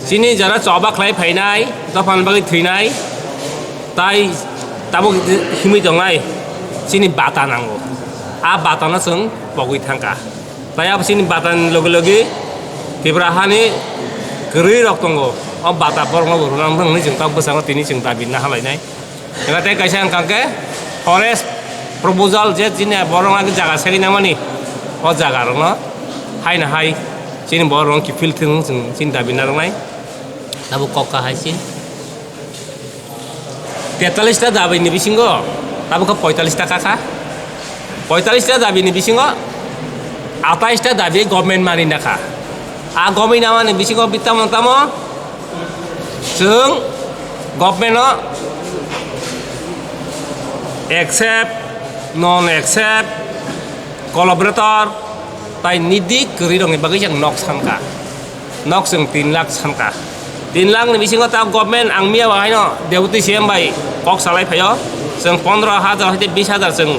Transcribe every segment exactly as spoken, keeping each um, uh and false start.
Chini jara choba khlai phainai, dophani bagwi thwinai, tai tabuk himwi tongnai, chini bata nango. A batano chwng pogwi thangkha. Tai abo chini batani logi logi Tripura hani kwrwi rok tongo. O bata borokno bo rwna wngthang hwnwi chwng tabuk bwskango tini chwng dabi nahalainai. Ega tei kaisa wngkha khe forest proposal je chini borok jaga segwi nangmani, o jaga rokno haino hai chini borok rok kiphil thwng chwng chini dabi narwknai. Tabuk kok kahai se. Tetallis ta dabi ni bisingo tabuk khe poitallis ta kha kha. Poitallis ta dabi ni bisingo atais ta dabi government mani nakha. A government namani bisingo bitamo tamo chwng government no accept, non accept, collaborator, tai nidi kwrwi rokni bagwi chwng nok sankha. Nok chwng tin lakh sankha. Tin lakh ni bisingo ta government ang miya bo haino deputy C M bai kok salai phaio. Chwng pondro hajar hoite bis hajar chwng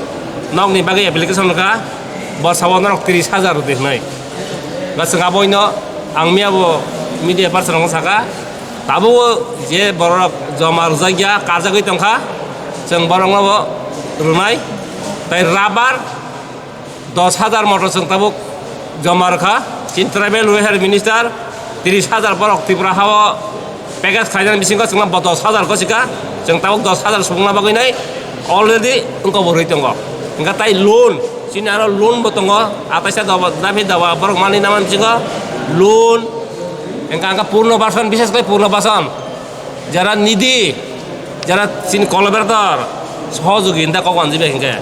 nokni bagwi application rwkha. Borsa o norok tris hajar rwdi hwnwi. Ba chwng aboino ang miya bo media person rokno saka. Tabuk je borok joma rwjakya karjagwi tongkha. Chwng borokno bo rwnai. Tai rubber dos hajar motor chwng tabuk joma rwkha. Chini tribal welfare minister tris hajar borok Tripura hao package khlainani bisingo chwngno bo dos hajar gosikha. Chwng tabuk dos hajar subungna bagwi nai already wngkha bo rwi tongo. Hwnkha tai loan, chini aro loan bo tongo. Ataisa doba, dabi doba borok manwi namani bisingo loan. Hwnkha hwnkha Purno Basan, bishes khlai Purno Basan. Jara nidi, jara chini collaborator, sohojogi hinda kok manjak bai hinkhe.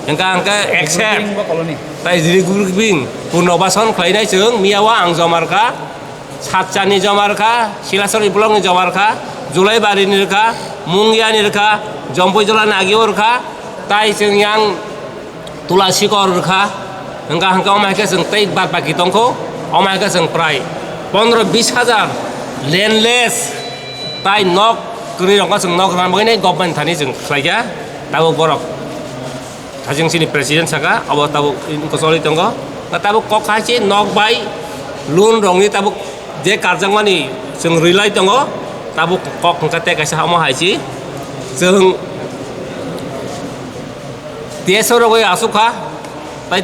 Hinkha hinkhe accept. Regrouping bo koloni. Tai regrouping, Purno Basan khlainai chwng, miya o ang joma rwkha, Satchani joma rwkha, Silasori block ni joma rwkha, Julaibari ni rwkha, Mungia ni rwkha, Jompui Jola ni agio rwkha, tai chwng yang Tula sikor rwkha, hwnkha hwnkhe omo hai khe chwng tei bad baki tongkho, omo hai khe chwng prai pondro bis hajar landless tai nok kwrwi rokno chwng nok rwna bagwi nai government thani chwng khlaikha. Tabuk borok thajeng chini president saka, obo tabuk choli tongo. Tabuk kok hai se nok bai loan rokni tabuk je karjakmani chwng rwlai tongo, tabuk kok hwnkha tei kaisa omo hai se chwng T S O rogwi aswk kha, tai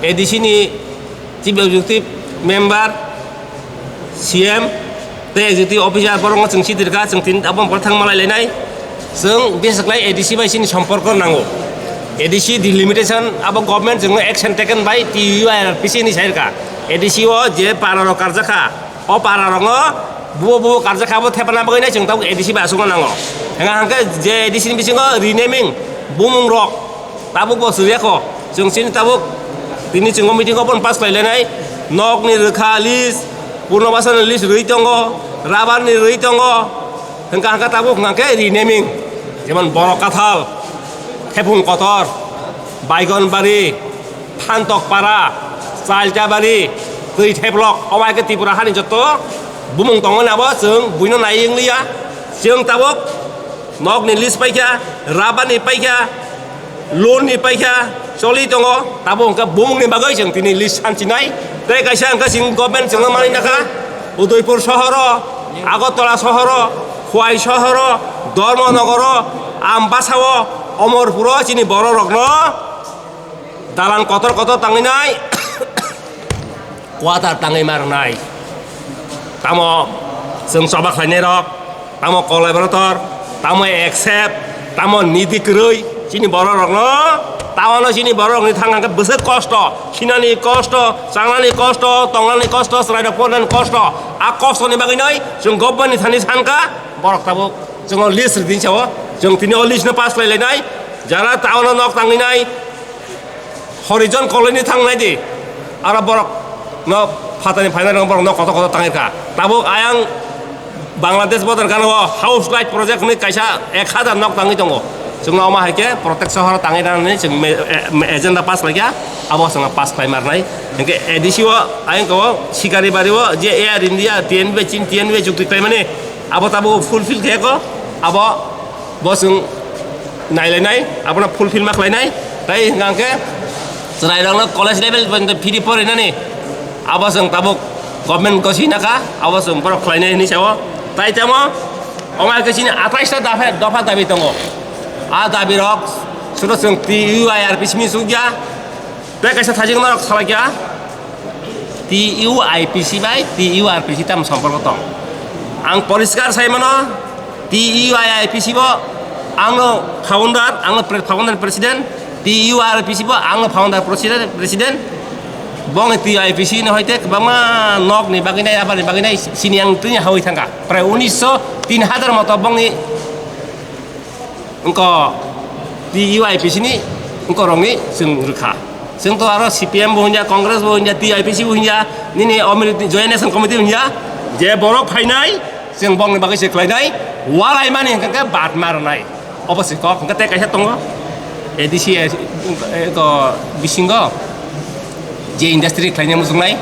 A D C ni Chief Executive Member, C M, tei Executive Officer borokno chwng sitir kha, chwng tini abo bwthang malai lainai. Chwng bwswk lai A D C bai chini somporko nango. A D C delimitation abo government chwngno action taken by T U I R P C ni sai rwkha. A D C o je para rok karjak kha, o para rokno bubo bubo karjak kha, abo thepana bagwi nai chwng tabuk A D C bai aswkno nango. Hwnka hwnkhe je A D C ni bisingo renaming bumung rok tabuk bo swijak kho. Chwng chini tabuk tini chwng o meeting o bono pass khlai lainai. Nok ni rwkha list, Purno Basan ni list rwi tongo, Rabar ni rwi tongo. Hwnka hwnkhe tabuk hwnka khe renaming, jemon Borok Kathal, Thepung Kotor, Baigon Bari, Phantok Para, Chalcha Bari, Twi Theplok, omo hai khe Tripura hani joto bumung tongmani abo chwng buino nai wng liya. Chwng tabuk nok ni list paikha, Rabar ni paikha, loan ni paikha, choli tongo, tabuk hwnkhe bumung ni bagwi chwng tini list sanchinai. Tei kaisa hwnkhe chwng government chwngno manwi nakha, Udaipur sohoro, Agartala sohoro, Khowai sohoro, Dharmanagar o, Ambasa o, Omorpur o chini borok rokno dalan kotor kotor tangwi nai. Quarter tangwi ma rwnai. Tamo chwng choba khlainai rok, tamo collaborator, tamo accept, tamo nidi kwrwi chini borok rokno, tamo no chini borok rokni thang hwnkhe bwswk kosto, khinani kosto, changnani kosto, tongnani kosto, chwrai rok pornani kosto, a kosto ni bagwi noi chwng government ni thani sankha borok tabuk chwng o list rwdi sao, chwng tini o list no pass khlai lainai, jara tamo no nok tangwi nai. Horijon colony thangnai di, aro borok no phatani phainai rok borok no kotor kotor tangwi kha. Tabuk ayang Bangladesh border gana o house light project hwnwi kaisa ek hazar nok tangwi tongo. Chwngno omo hai khe protect sohor tangwi rwnani chwng me-, e-, agenda pass laikha, abo chwngno pass khlai marnai. Hinkhe A D C o ayang ko Sikari bari o je Air India T N B chin T N B chukti khlaimani abo tabuk fulfill khe ko abo bo chwng nailainai, abono fulfill ma khlainai, tei hwnkha hwnkhe chwrairokno college level porjonto free porinani, abo chwng tabuk Government gosina kha, abo chwng borok khlainai hinwi sao. Tai tamo, omo hai khe chini atais ta dapha, dopha dabi tongo. A dabi rok, sudo chwng T U I R P C ni sukya. Tei kaisa thajik norok salai kha, T U I P C bai T U R P C tamo somporko tong. Ang poriskar sai mano, T U I P C bo angno founder, angno pre-, founder president, T U R P C bo angno founder president, president. Bongni T U I P C no hoite kwbangma nokni bagwi nai, abani bagwi nai sini ang tini hawi thangkha. Prai unisho tin hajar moto bongni wngko T U I P C ni wngko rokni chwng rwkha. Chwng to aro C P M bo hwnja, Congress bo hwnja, T U I P C bo hwnja, nini Omrit Joint Action Committee hwnja, je borok phainai, Chwng bongni bagwi se khlainai, walaimani hwnkhe khe bat ma rwnai. Obo se kok hwnkhe tei kaisa tongo, A D C, eh, ko bisingo je industry khlaina muchungnai,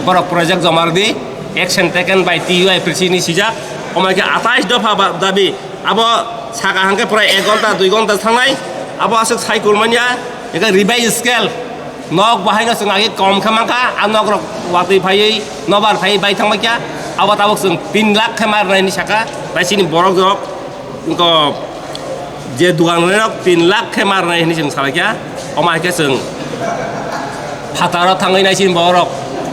borok project joma rwdi, action taken by T U I P C ni sijak, omo khe atais dopha ba dabi, abo saka hwnkhe pura ek ghonta, dui ghonta thangnai, abo aswk cycle manya, hwnkhe revise scale. Nok bahaino chwng agi kom khe mankha, a nok rok watwi phaiwi nobar phaiwi bai thangbai kha, abo tabuk chwng tin lakh khe ma rwnai hinwi sakha, tai chini borok rok wngkha je dugan rok tin lakh khe ma rwnai hinwi chwng salai kha, omo hai khe chwng phataro thangwi nai chini borok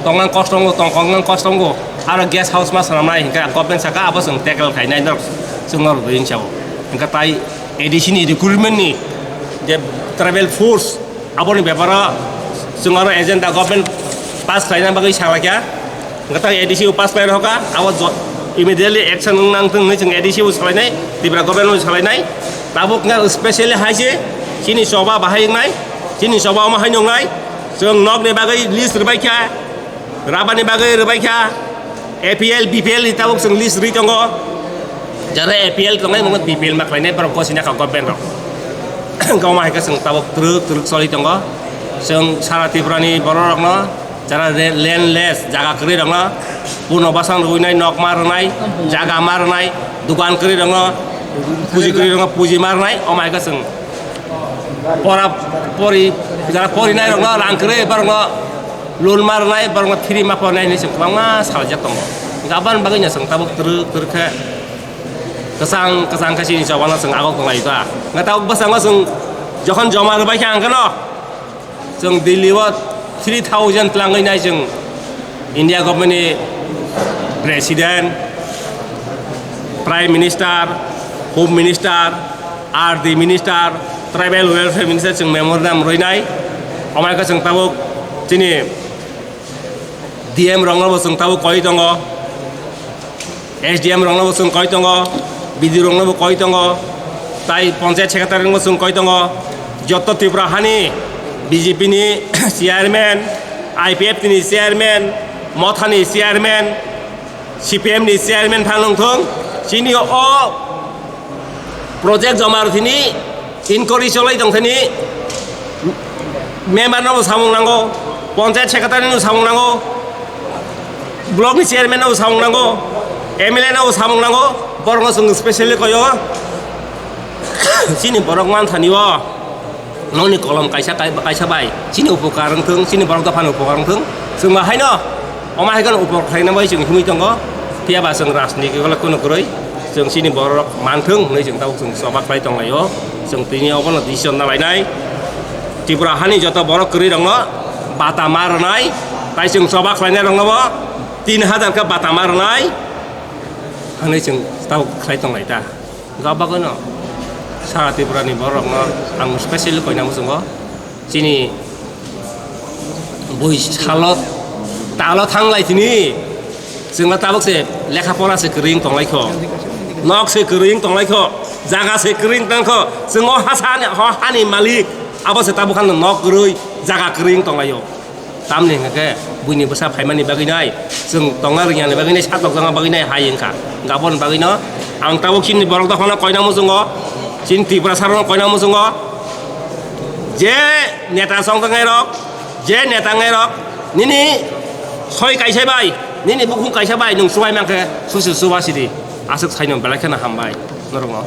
tongna kosto wngo, tongkokna kosto wngo, aro guest house ma swnamnai hinkhe government sakha abo chwng tackle khainai norok chwng norok rwi hinwi sao, hinkhe tai A D C ni recruitment ni je tribal force, Aboni beparo chwng aro agenda government pass khlaina bagwi salaikha. Hwnkhe A D C o pass khlai rwkha, abo jo-, immediately action wng nang thung hinwi chwng A D C o salainai, Tripura government o salainai. Tabuk wngkha specially hai se chini choba bahai wngnai, chini choba omo hai wngnai. Chwng nokni bagwi list rwbaikha, rabani bagwi rwbaikha. A P L, B P L ni tabuk chwng list rwi tongo. Jara A P L tongnai, omo B P L ma khlainai, borok gosina kha government rok. Omo hai khe chwng tabuk twrwk twrwk choli tongo. Chwng sara Tripura ni borok rokno, jara re-, landless, jaga kwrwi rokno, puno bwsang rwinai, nok ma rwnai, jaga ma rwnai, dukan kwrwi rokno, puji kwrwi rokno puji ma rwnai, omo hai khe chwng pora pori, jara porinai rokno rang kwrwi, borokno loan ma rwnai, borokno free ma pornai hinwi chwng kwbangma saljak tongo. Hwnkhe aboni bagwino chwng tabuk twrwk twrwk khe kwchang kwchang khe chini chobano chwng agok tonglai ta. Hwnkhe tabuk bwskango chwng jokhon joma rwbai khe ang kheno chwng Delhi o three thousand twlangwi nai chwng India government ni president, prime minister, home minister, R D minister, tribal welfare minister chwng memorandum rwinai. Omo hai khe chwng tabuk chini D M rokno bo chwng tabuk koi tongo, S D M rokno bo chwng koi tongo, B D O rokno bo koi tongo, tai panchayat secretary rokno bo chwng koi tongo. Joto Tripura hani B J P ni chairman, I P F T ni chairman, Motha ni chairman, C P M ni chairman phano wngthung, chini o project joma rwthini inquiry cholai tongthini, member no bo samung nango, panchayat secretary no samung nango, block ni chairman no bo samung nango, M L A no bo samung nango, borok no chwng specially koyo, chini borok manthani o. Nokni kolom kaisa kai-, kaisa bai chini upokar wngthung, chini borok dophani upokar wngthung. Chwng bo haino omo hai kheno upokar khlaina bai chwng himwi tongo. Phiya ba chwng rajniti o kheno kwrwi, chwng chini borok manthung hwnwi chwng tabuk chwng choba khlai tonglaio. Chwng tini obono decision nalainai. Tripura hani joto borok kwrwi rokno bata ma rwnai, tai chwng choba khlainai rokno bo tin hajar khe bata ma rwnai hwnwi chwng tabuk khlai tonglai ta. Hwnkhe o bagwino sara Tripura ni borok rokno ang specially koina muchungo. Chini bui salo talo thanglai tini chwngno tabuk se lekha pora se kwrwi wng tonglai kho, nok se kwrwi wng tonglai kho, jaga se kwrwi wng tong kho. Chwng o hasa ni, o hani malik, abo se tabuk hano nok kwrwi, jaga kwrwi wng tonglaio. Tamni hwnkhe buini bwsa phaimani bagwi nai, chwng tongna rwngya ni bagwi nai, satokjakna bagwi nai hai wngkha. Hwnkhe aboni bagwino ang tabuk chini borok dophano koina muchungo, chini Tripura sarokno koina muchungo, je neta chongjaknai rok, je neta wngnai rok, nini soi kaisa bai, nini bukhuk kaisa bai nwng chubai mankhe susi chuba sidi, aswk saino belai kheno hambai norokno.